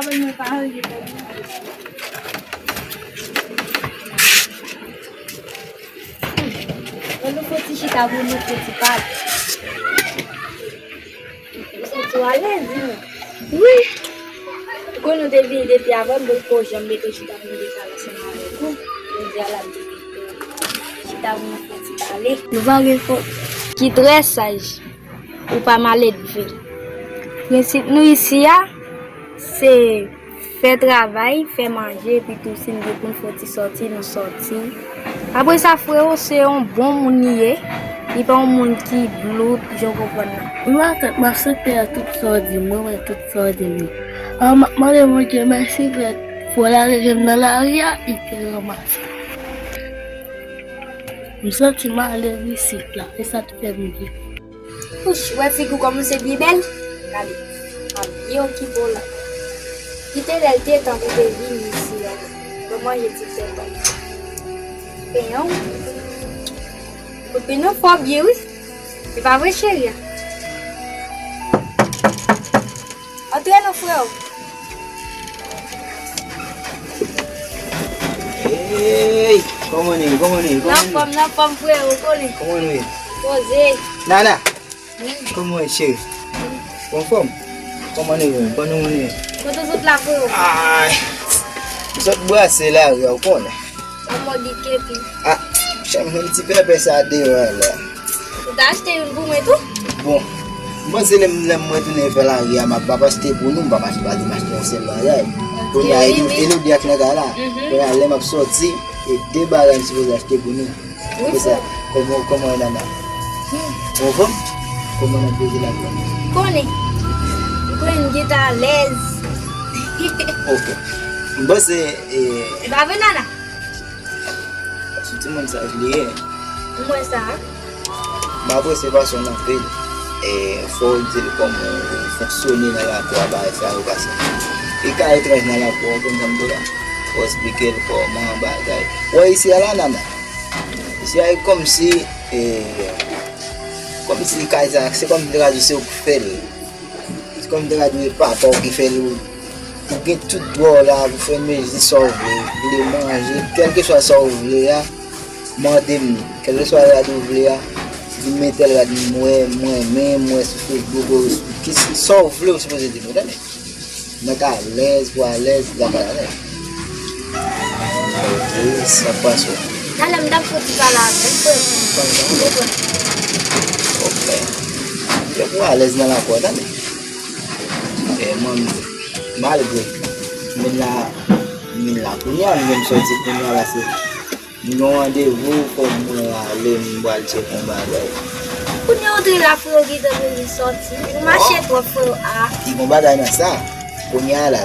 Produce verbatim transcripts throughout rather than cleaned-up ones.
Mwen pa rele tande. Mwen nou fò ti chita pou nou fò ti pale. Ou santi w alèz, wi. Wi. Kou nou te vini depi avan, mwen poko janm mete chita pou mwen te pale ansanm avèk ou. Jodi a la, m te mete chita pou mwen fò ti pale. Nou pa gen fòt. Ki trè saj. Ou pa maledve. Prensip nou isi a, se fè travay, fè manje, epi tou si n gen pou n fè ti sòti, nou sòti. Apre sa, freo, se yon bon moun li ye. Li pa yon moun ki blout, jan w konprann nan. Mwen, matant, m aksepte tout sa w di m, mwen, mwen, tout sa w di m yo. An, m ap mande Bondye mèsi, frè, pou lage m nan lari a, li te ranmase. M santi m alèz isit la, e sa t fè m vin. Wouch, wè figi w kòmanse byen bèl? Gade, m ap byen okipe w la. Kite lè l te tan pou te vini isi a. Bon manje ti sèl pa. Penyen w. Kout penyen w fò byen wi. Se pa vre cheri a? Antre non freo. Hey, kòman nou ye? Kòman nou ye? Nan fòm, nan fòm freo, ou konnen. Kòman nou ye? Poze. Nana, kòman w ye cheri? Ou anfòm? Kòman nou ye? Kòman nou ye? Kote w sot la freo? Ay, m sot brase lari a, ou konnen. An mòd li kenpe. Ah, chèm, yon ti pèpè sa deyò a la. Ou ta achte youn pou mwen tou? Bon, m panse lè m, lè m retounen fè lari a, m ap, m ap achte pou nou, m p ap achte, pa di m achte yon sèl bagay. Kounye a, Elodie ak nan kay la. Kounye a, lè m ap sòti, e de bagay m sipoze achte pou nou. Wi, frè. Kòman, kòman w ye, Nana? Ou anfòm? Kòman n ap poze la frè? Konnen. Ou konnen m gentan alèz. Ok. M panse, e, e pa vre, Nana? Se timoun saj li ye. M wè sa. M apresye fason l anpil. E fò w di l kòman w fonksyone nan lakou a, bagay sa yo pase. Li ka etranj nan lakou a, w konn sa m di w la. Fò w esplike l kòman bagay. Ou wè isi a la, Nana? Isi a e kòmsi, e, kòmsi kay sa, se kòmsi li ka di se ou k fè l. Se kòm te ka di papa w ki fè l, ou gen tout dwa w la pou fè mezi sa w vle, vle manje, kèlkeswa sa w vle a, mande m li. Kèlkeswa rad ou vle a, di m men tèl rad m wè, m renmen, m wè sou Facebook, ou, ki, sa w vle, ou sipoze di m, ou tande? Mwen ka alèz, pou alèz, la pa alèz. Ok, sa k pase? Talè m t ap fouti pale avè l, frè m. Ou konprann? Ok. Yo pou alèz nan lakou a, tande. E mwen, malgre m vin la, m vin la kounye a, m vin sòti kounye a, paske m gen yon randevou, fò mwen ale, m pral tcheke yon bagay. Kounye a ou te la, frè, ou gentan vin sòti. Ou mache twòp, frè, a. Li gen bagay nan sa. Kounye a la,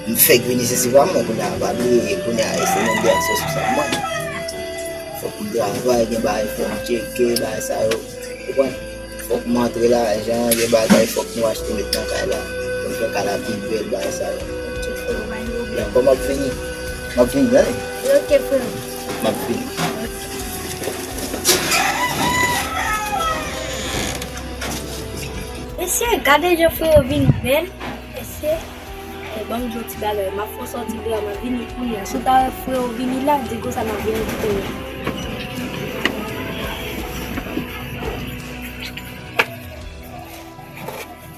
m fèk vin isit, se pa mwen, kounye a, pa bliye, kounye a, e se moun ki asosye sa mwen. Fòk m travay, gen bagay fò m tcheke, bagay sa yo. Ou konprann? Fòk m antre lajan, gen bagay fòk nou achte met nan kay la. Pou n fè kay la pi bèl, bagay sa yo. Dakò, m ap vini. M ap vini, tande. Ok, frè. M ap vini. Mesye, gade jan frè yo vin bèl. Mesye. E, ban m di w ti bagay, m ap fè w sòti de la, m ap vini kounye a. Si w ta wè frè w vini la, di konsa m ap vini kounye a.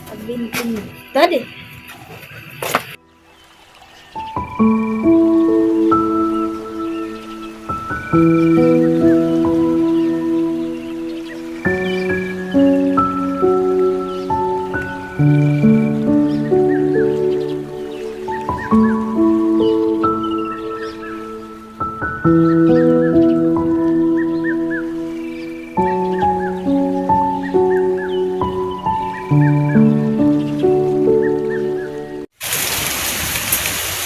M ap vini kounye a. Tande!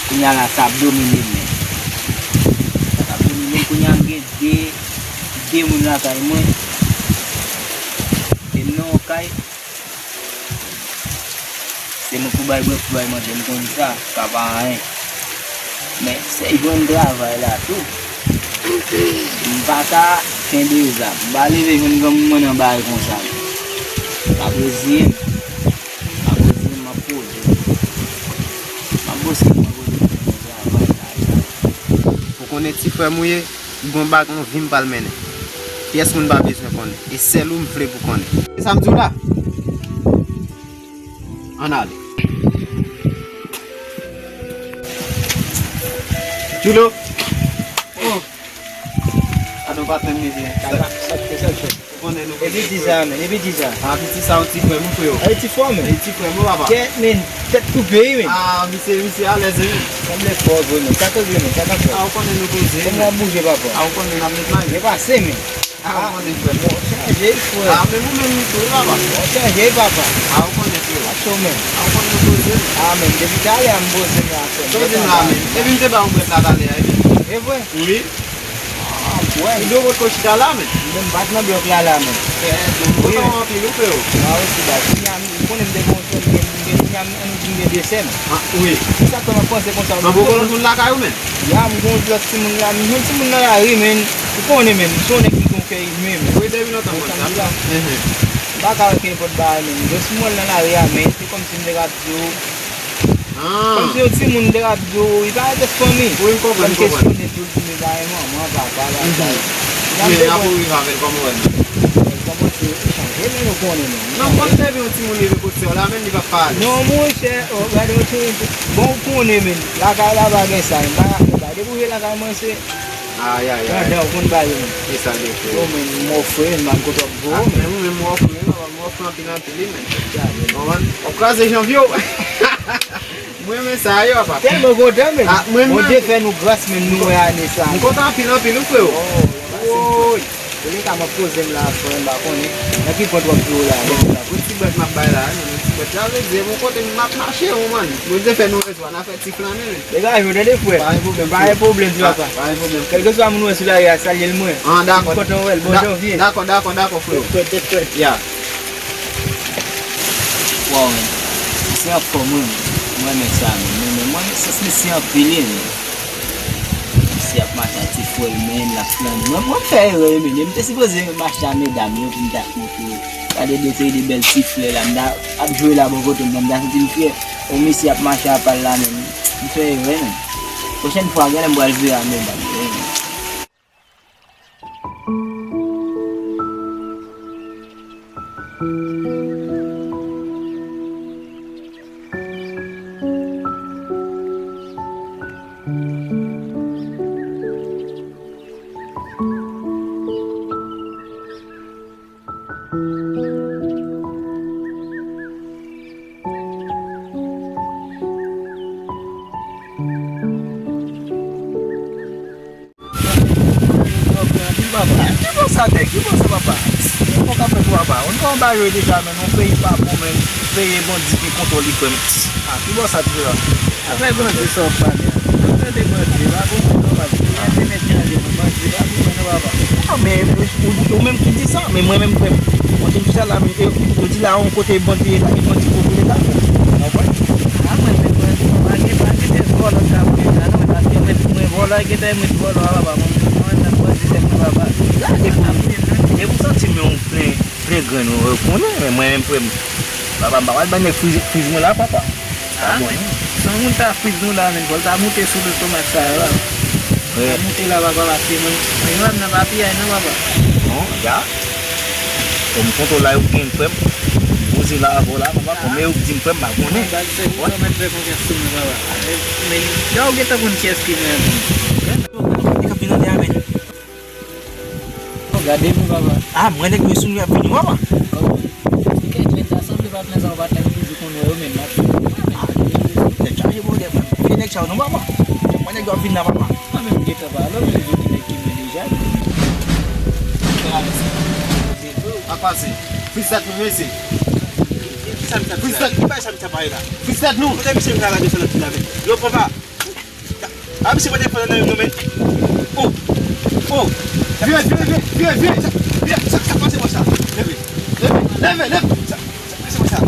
Kounye a la, sa ap domine m, men. Sa ap domine m. Kounye a, m gen de, de moun lakay mwen. E m nan yon kay. Se mwen pou bay bwè, pou bay manje, m konn sa, sa pa anyen. Men, se jwenn travay la tou. M pa ka kenbe zam. M pa leve jwenn granmoun mwen nan bagay konsa. M ap reziye m. M ap reziye m, m ap poze. Ou konnen ti frè m ou ye, gon bagay, yon vi m pral mennen. Pyès moun pa bezwen konnen. E sèl ou m vle pou konnen. E sa m di w la? Ann ale. Julo. Oh. Gade yon patnè m mezye. Sa, sa, sa, sa, sa. Ou konnen nou. Epi di sa, men, epi di sa. Ah, piti sa, yon ti frè m, frè. Ay, ti frè, men. Ay, ti frè m, papa. Kèt, men, tèt koupe, wi, men. Ah, misye, misye alèz, wi. Sanble fò, vre, men. Sa k vre, men. Sa k fè. Ah, ou konnen nou koze. Kòman w ap bouje, papa? Ah, ou konnen n ap met may. Byen pase, men. Ah, ou konnen, frè. Bon, chanje, frè. Ah, men ou menm tou, papa. Bon, chanje, papa. Ah, ou konnen, frè. Macho, men. Ah, ou konnen nou koze. Ah, men, depi talè a, m poze m la, frè. Sa w di m la, men? Epi m te ba w brèt la talè a, epi. E vre? Wi. Ah, wè. Li do potko chita la, men. Mwen m pa t nan blòk la, la, men. Eh, eh, mwen kontan w anpil, wi, freo. Mwen osi, ba, kounye a, m konnen m te gen yon sèl, m gen, m gen, kounye a, m, m gen de sè m. Ah, wi. Se sa k fè m ap panse konsa. Mwen poko lòt moun lakay ou, men. Ya, m gen yon lòt timoun la, m jwenn timoun nan lari, men. Ou konnen, men, m se yon nèg ki gen yon kè imen, men. Wi, depi lontan m konn sa. Kontan m di la. Mhm. M pa ka wè kenpòt bagay, men. Jis m wè l nan lari a, men se kòmsi m te ka di w, Ah. Kòmsi yon timoun te ap di w, li pa rete fanmi. Wi, m konprann, m konprann. Lè m kesyone tou, l di m li pa gen manman, papa, bagay. Mhm. Men apre w rive avè l, kòman w wè l menm? Kòmanse chanje, men nou konnen, men. Non, m konn depi yon timoun rive kot sè w la, menm li p ap pale. Non, monchè, oh, gade yon timoun. Bon, ou konnen, men. Lakay la pa gen sa, men. Pa ka fè bagay. Depi w rive lakay mwen, se Ay, ay, ay. Pandan w konn ba yo menm. E sa l ye, frè. Yo menm, m ofri, m pa konn kote w ap voye w, men ou menm w ofri, papa, m ofri anpil, anpil, wi, men. Konprann? W ap kraze janvye w. Mwen, men sa yo, papa. Tèlman kontan, men. Ah, mwen, Bondye fè nou gras, men nou wè ane sa. M kontan anpil, anpil, wi, frè. Oh, woy. Touleka, m ap poze m la, frè, m pa konnen nan ki pwent w ap jwe la, menm la. Yon ti brèt m ap bay la, yon ti brèt. Sa vle di, bon kote m ap mache, wi, man. Bondye fè nou rezon, n a fè ti flannen, men. Degaje w, tande, frè. Pa gen pwoblèm, frè. Pa gen pwoblèm, ti papa. Pa gen pwoblèm, frè. Kèlkeswa moun ou wè sou lari a, salye l mwen. Ah, dakò. M kontan wè l. Bon janvye. Dakò, dakò, dakò, frè. Tèt frèt, tèt frèt. Ya. Waw, men. Mesye anfòm, wi, men. Mwen renmen sa, men. Mwen renmen, mwen renmen sans mesye anpil, wi, men. Mesye ap mache ak ti frè l, men l ap flannen. Mwen, mwen fè erè, wi, men. M te sipoze mache a medam yo pou m ta montre yo. Gade de seri de bèl ti flè la, m ta ap jwe la bò kote m nan, m ta santi m fyè. Yon mesye ap mache apa l la menm. M fè erè menm. Pwochèn fwa, genlè m pral jwe a medam yo, wi menm. Ki bò sa nèg? Ki bò sa papa? Ki bò sa papa? Ou konn bagay yo deja, men yon peyi pa bon, men peyi bandi gen kontwòl li, frè m. Ah, ki bò sa, ti frè? Afè bandi sa w ap pale a. Afè de bandi, pa pou mwen non, papa. Afè nèg chanje non, bandi, pa pou mwen non, papa. Non, men ou, ou, ou menm ki di sa, men mwen menm, frè m, mwen te chita la, men, e, yo di la, yon kote bandi ye la, e bandi kote leta, frè m. Ou konprann? A, mwen menm, mwen, pa gen, pa gen de vòlò k ap viv la, non, men paske mwen, mwen vòlò, gen de mwen vòlò a, papa, mwen, mwen, mwen, bandi, tèt mwen, papa. Gade pou, e pou santi men yon plen, plen grenn, ou konnen, men mwen menm, frè m, papa, m pa pral ban nèg friz, friz mwen la, papa. Ah, men, si yon moun ta friz nou la, men, fò l ta moute sou lestomak sa yo la. Wi. Ta moute la, papa, paske mwen, mwen, mwen nan papiyay, non, papa. Non, ya. Kòm kontwòl la, yo gen, frè m. Poze la, avè w la, papa, kòm yo di m, frè m, pa konnen. Bagay se ou mèt fè konfyans sou mwen, papa. Men, men, ya ou gentan konn kiyès ki mwen, men. Li k ap vin anlè a, men. Oh, gade nou, papa. Ah, mwen nèg men sou nou ap vini, papa. Oh. Li gen, men ta sanble patnè sa, patnè nou toujou konn wè yo, men n ap. Ah, nèg chaje bòdè, man. Vye nèg sa yo, non, papa. Mwen nèg yo ap vin la, papa. Mwen menm gentan pale, men vye ki nèg ki mwen deja. Papa, se frisèt nou, mesye. Frisèt, ki bay sa misye ap pale la? Frisèt nou. Kote misye vin la, radyo sa nan tout la, men. Yo, papa. A, misye pa te fè nan menm non, men. Oh! Oh! Vye, vye, vye, vye, vye! Vye, sa k pase, monchè? Leve! Leve, leve, leve! Sa, sa k pase, monchè?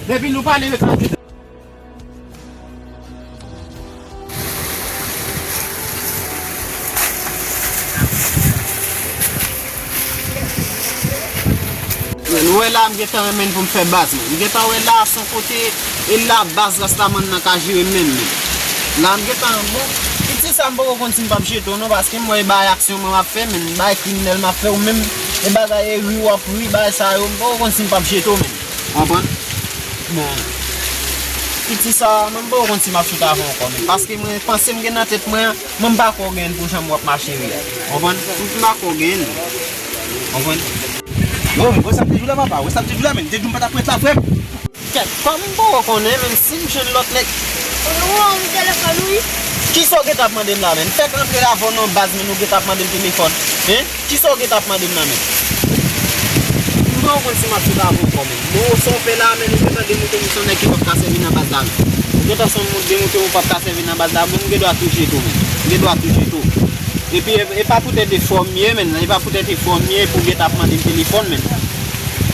Depi nou pa leve, kraze. Men nou wè, La m gentan renmen pou m fè baz, men. M gentan wè la, se yon kote, e la baz Rastaman nan ka jere menm, men. La m gentan, bon, piti sa m poko konn si m p ap jete w non, paske m wè e bagay aksyon mwen m ap fè, men, bagay kriminèl m ap fè, ou menm, e bagay e ri w ap ri, bagay sa yo, m poko konn si m p ap jete w, men. Konprann? Bon. Piti sa, mwen m poko konn si m ap sot avè w ankò, men. Paske mwen, panse m gen nan tèt mwen an, mwen m pa kwè w gen pou jan w ap mache wi a. Konprann? M pa kwè w gen. Konprann? Yo, men, wè sa m te di w la, papa? Wè sa m te di w la, men? M te di w m pa t ap ret la, frè m. Kèt, kòm m poko konnen, men si m jwenn lòt nèg. Ou, ou, ou telefòn, wi. Kisa w gentan ap mande m la, men? Fèk antre la avè w nan baz, men ou gentan ap mande m telefòn. Hein? Kisa w gentan ap mande m nan, men? M poko konn si m ap sot avè w ankò, men. Bon, sa w fè la, men, ou gentan demontre m se yon nèg ki p ap ka sèvi nan baz la, men. Ou gentan se yon moun demontre m ou p ap ka sèvi nan baz la, bon, m gen dwa tou jete w, men. M gen dwa tou jete w. Epi, e, e pa poutèt e fò m ye, men. E pa poutèt e fò m ye pou w gentan ap mande m telefòn, men.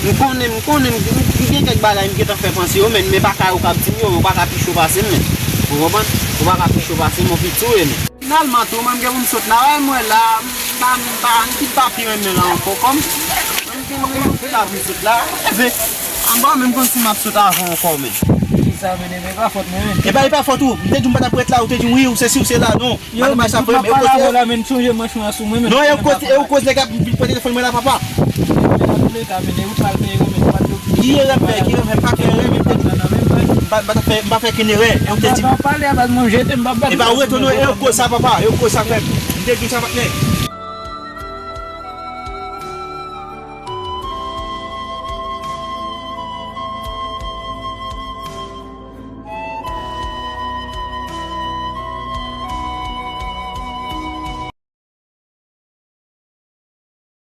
M konnen, m konnen, m, m gen kèk bagay m gentan fè panse yo, men, men pa ka yo k ap di m yo, men ou pa ka pi cho pase m, men. Ou konprann? Ou pa ka pi cho pase m, yon piti w ye, men. Finalman tou, mwen m gen pou m sot la, wè mwen la, m pa, m pa, m fin pa pi renmen la ankò, kòm, mwen m gen, mwen m gen la pou m sot la, anba menm konn si m ap sot avè w ankò, men. Kisa, men, men, e pa fòt mwen, men. E pa, e pa fòt ou, m te di w m pa t ap ret la, ou te di m wi, ou sesi, ou sela, non. Yo, men, sa m ap pale avè w la, men, m sonje manch mwen sou mwen, men. Non, e w koz, e w koz nèg ap vin pran telefòn mwen la, papa. Nan tou le ka, men, e ou pral peye, men, ou pa t Ki erè m fè? Ki erè m fè? M pa fè erè, men m te di. M pa, m pa fè, m pa fè kenn erè. E ou te di. Pale a baz mwen jete, m pa bat. E pa ou rete non, e ou koz sa, papa. E ou koz sa, frè m. M te di sa, patnè.